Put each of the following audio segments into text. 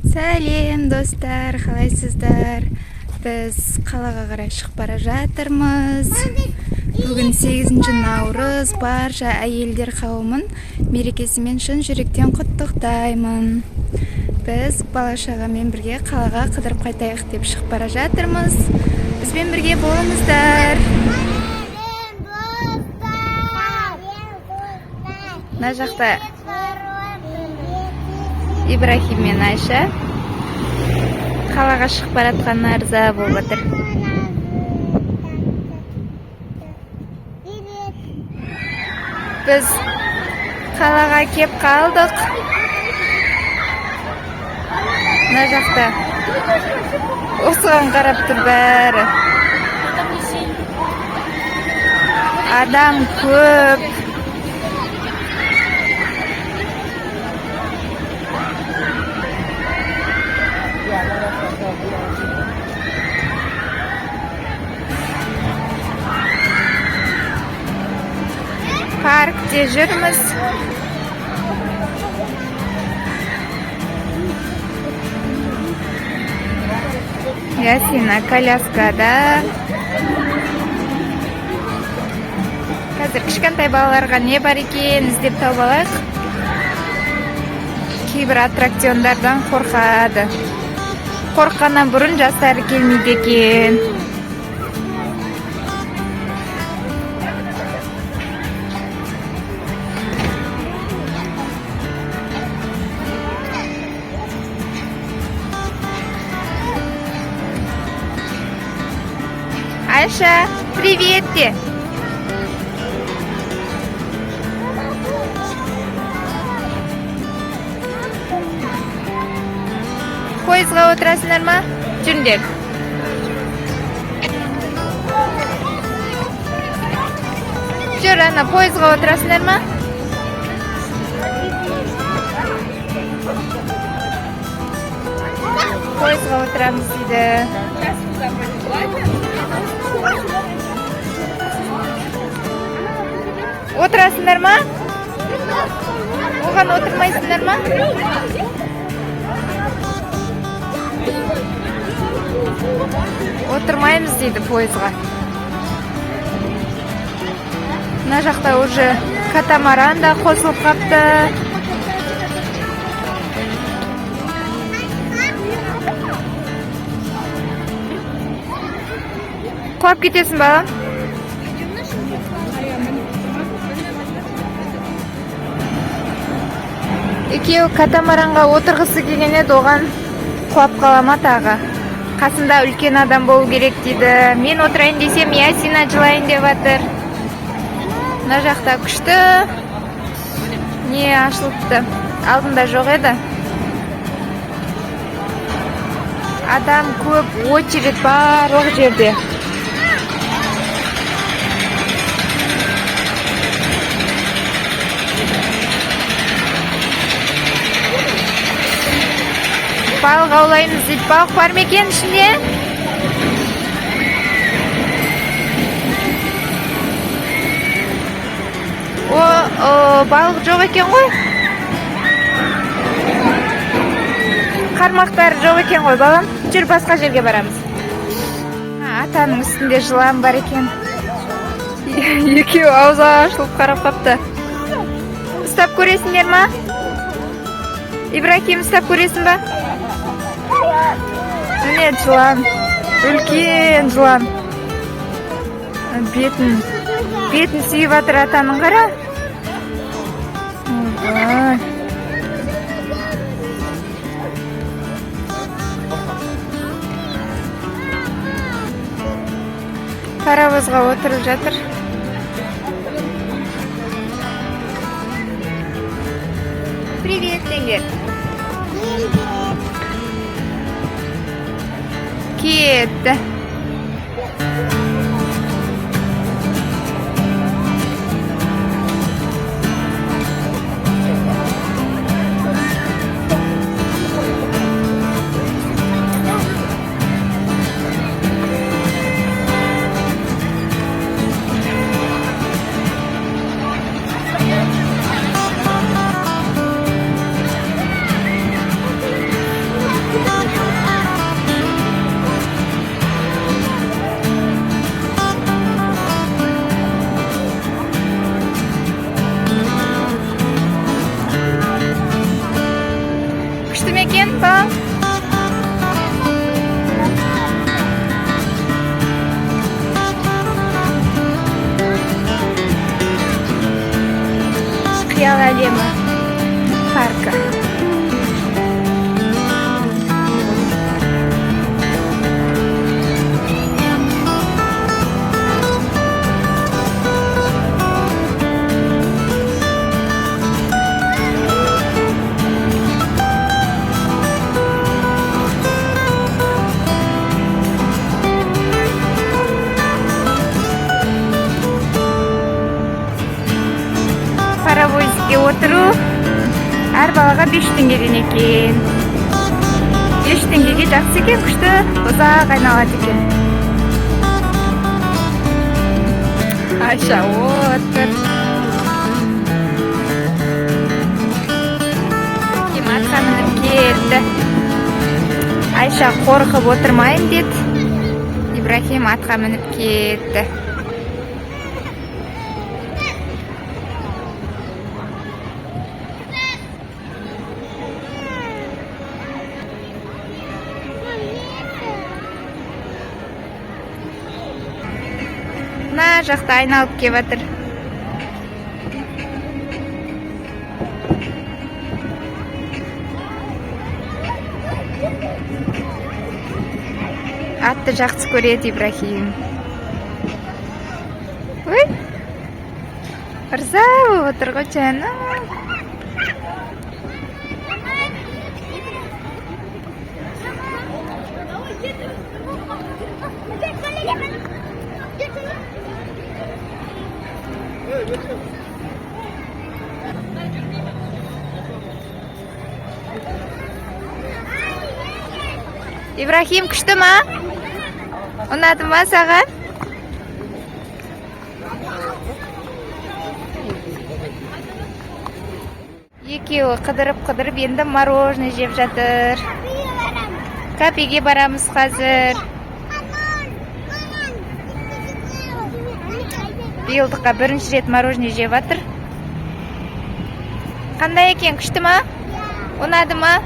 Сәлем, достар, қалайсыздар? Біз қалаға қарай шығып бара жатырмыз. Бүгін 8 наурыз, барша әйелдер қауымын мерекесімен шын жүректен құттықтаймын. Біз бала шағамен бірге қалаға қыдырып қайтайық деп шығып бара жатырмыз. Бізбен бірге болыңыздар. Мына жақта Ибрахим мен Айша қалаға шығып бара жатқанына ырза болып жатыр. Біз қалаға кеп қалдық. Мына жақта осыған қарап тұр бәрі. Адам көп. Паркте жүрміз. Ясина коляскада. Қазір кішкентай балаларға не бар екен іздеп тауып алайық. Кейбір аттракциондардан қорқады. Қорыққаннан бұрын жастары келмейді екен. Айша, привет де. Пойызға отырасыңдар ма? Жүріңдер. Жүр, ана пойызға отырасыңдар ма? Пойызға отырамыз дейді. Отырасыңдар ма? Оған отырмайсыңдар ма? Отырмаймыз дейді пойызға. Мына жақта уже катамаран да қосылып қапты. Құлап кетесің, балам. Екеуі катамаранға отырғысы келген еді, оған құлап қала ма тағы. Қасында үлкен адам болу керек дейді. Мен отырайын десем, Ясина жылайын деп жатыр. Мына жақта күшті не ашылыпты. Алдында жоқ еді. Адам көп, очередь барлық жерде. Балық аулаймыз дейді. Балық бар ма екен ішінде? О, балық жоқ екен ғой. Қармақтары жоқ екен ғой, балам. Жүр, басқа жерге барамыз. Атаның үстінде жылан бар екен. Екеуі аузы ашылып қарап қапты. Ұстап көресіңдер ма? Ибрахим, ұстап көресің ба? Міне жылан, үлкен жылан. Бетін сүйіп жатыр атаның, қара. Ойбай. Паровозға отырып жатыр. Привет, Теңгер. Кетті. Күшті ме екен, балам? Қиял әлемі паркі. Паровозикке отыру әр балаға 5 теңгеден екен. 5 теңгеге жақсы екен, күшті, ұзақ айналады екен. Айша отыр. Кем атқа мініп келді. Айша қорқып отырмайын деді. Ибрахим атқа мініп кетті. Мына жақта айналып кеп жатыр. Атты жақсы көреді Ибрахим. Ой, ырза болып отыр ғой, жаным. Ибрахим, күшті ма? Ұнады ма саған? Екеуі қыдырып-қыдырып енді мороженое жеп жатыр. Кафеге барамыз қазір. Биылдыққа бірінші рет мороженое жеп жатыр. Қандай екен, күшті ма? Ұнады ма?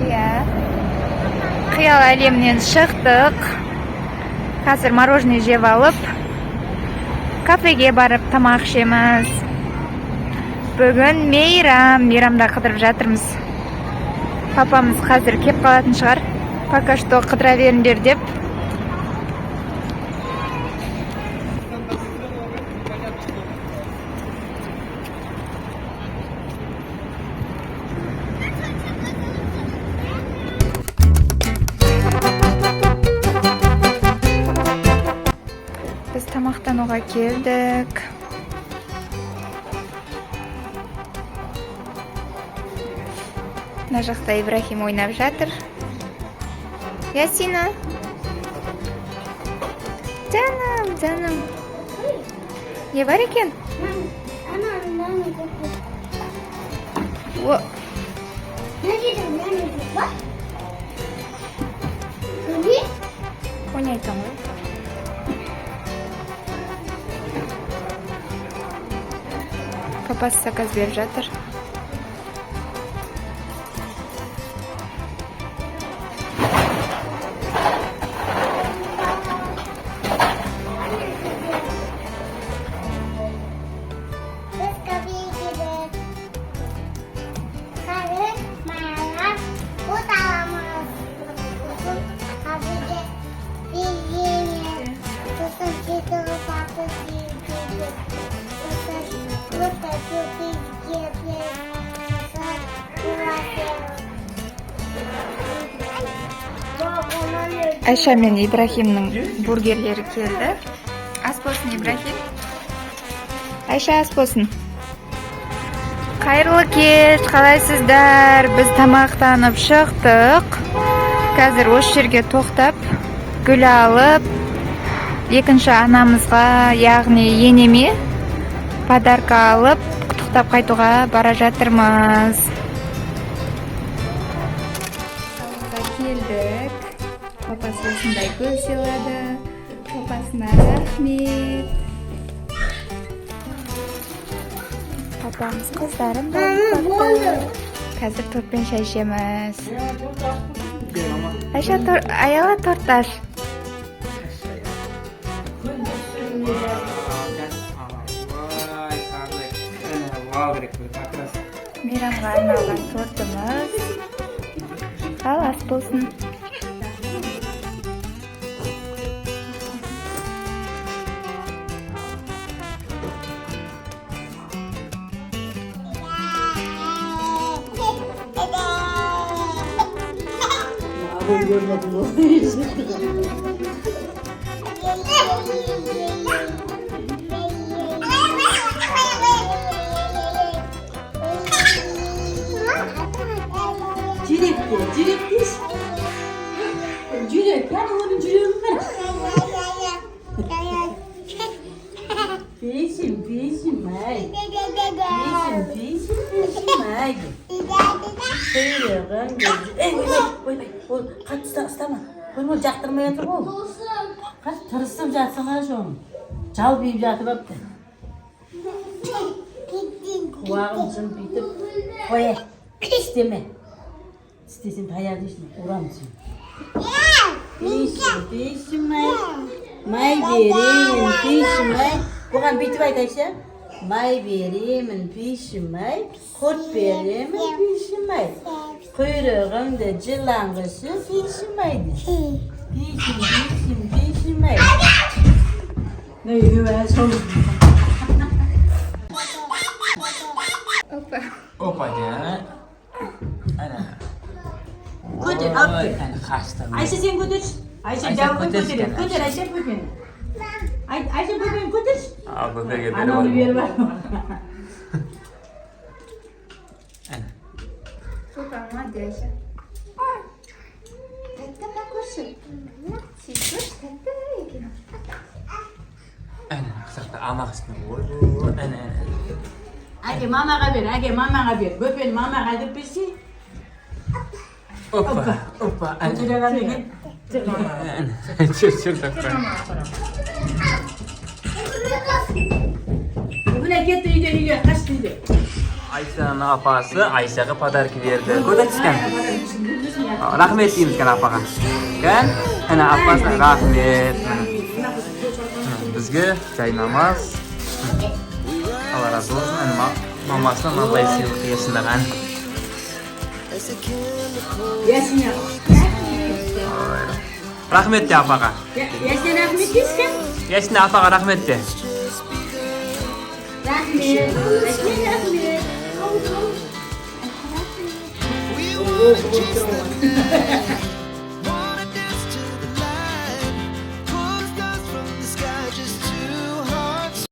Иә. Қиял әлемінен шықтық. Қазір мороженое жеп алып, кафеге барып тамақ ішеміз. Бүгін мейрам, мейрамда қыдырып жатырмыз. Папамыз қазір кеп қалатын шығар. Пока что қыдыра беріңдер деп. Біз тамақтануға келдік. Мына жақта Ибрахим ойнап жатыр. Ясина. Жаным, жаным. Не бар екен? О. Ойнайтын ғой. Папасы заказ беріп жатыр. Біз кафеге келдік. Қазір майлап от аламыз. Сосын кафеге жейміз. Сосын жеті сатып жейміз. Сосын өте көпейіп. Сосын тура. Айша мен Ибрахимнің бургерлері келді. Ас болсын, Ибрахим. Айша, ас болсын. Қайырлы кеш, қалайсыздар? Біз тамақтанып шықтық. Қазір осы жерге тоқтап, гүл алып, екінші анамызға, яғни енеме подарка алып, құттықтап қайтуға бара жатырмыз. Ауылға келдік. Папасы осындай гүл сыйлады. Папасына рахмет. Папамыз қыздарын да ұмытпапты. Қазір тортпен шай ішеміз. Айша, Аяла, торт аш. Ой, қандай вау, керек как раз. Мейрамға арналған тортымыз. Ал, ас болсын. Жүрек де, жүрек дейші. Жүрек, кәні оның жүрегін қара. Пейшім, пейшім, ай. Пейшім, пейшім, пейшім, ай. Құйрығын көз- Ей, ойбай, ойбай, ол қатты ұстама. Қойма, ол жақтырмай жатыр ғой ол. Қаш, тырысып жатсың қаш оны. Жалпиып жатып алыпты. Құлағын жымпитып, қоя, тістеме. Тістесең таяқ жейсің, ұрамын сені. Пейшім, пейшім, ай. Май берейін, пейшім, ай. Бұған бүйтіп айт, Айша. Май беремін, пейшім, ай. Құрт беремін, пейшім, ай. Құйрығыңды жыланғышы, пейшім, ай де. Пейшім, пейшім, пейшім, ай. Не, не, сол. Опа. Опа де. Ана. Көтер, алып Ой, кел. әне қашты. Айша, сен көтерші. Айша, Айша, жауын көтерші көтереді. кәне, Көтер, Айша, бөпені. Айша, бөпені көтерші. Ал, бөпеге беріп Анауды беріп алып. ал. Әне. Опа, молодец. Тәтті ма, көрші? Сүйіп көрші, тәтті екен. Әне, қысақта амақ үстіне. Ой, әне, әне. Әке, мамаға бер, әке, мамаға бер. Бөпені мамаға әкеліп берсе. Опа, опа, әне. Көтере алады екен. Әне. Жүр, жүр, тақпа. Міне, кетті үйден үйге, қашты үйде. Айшаның апасы Айшаға подарки берді. Көтер түскен. Рахмет дейміз кән апаға. Кән, әне апасына рахмет. Міне. Бізге жай намаз. Алла разы болсын. Әне мамасына мынандай сыйлық берсін. Ясина. Рахмет де апаға. Ясина, рахмет дейсің. Ясина, апаға рахмет де. Рахмет. Ясина, рахмет.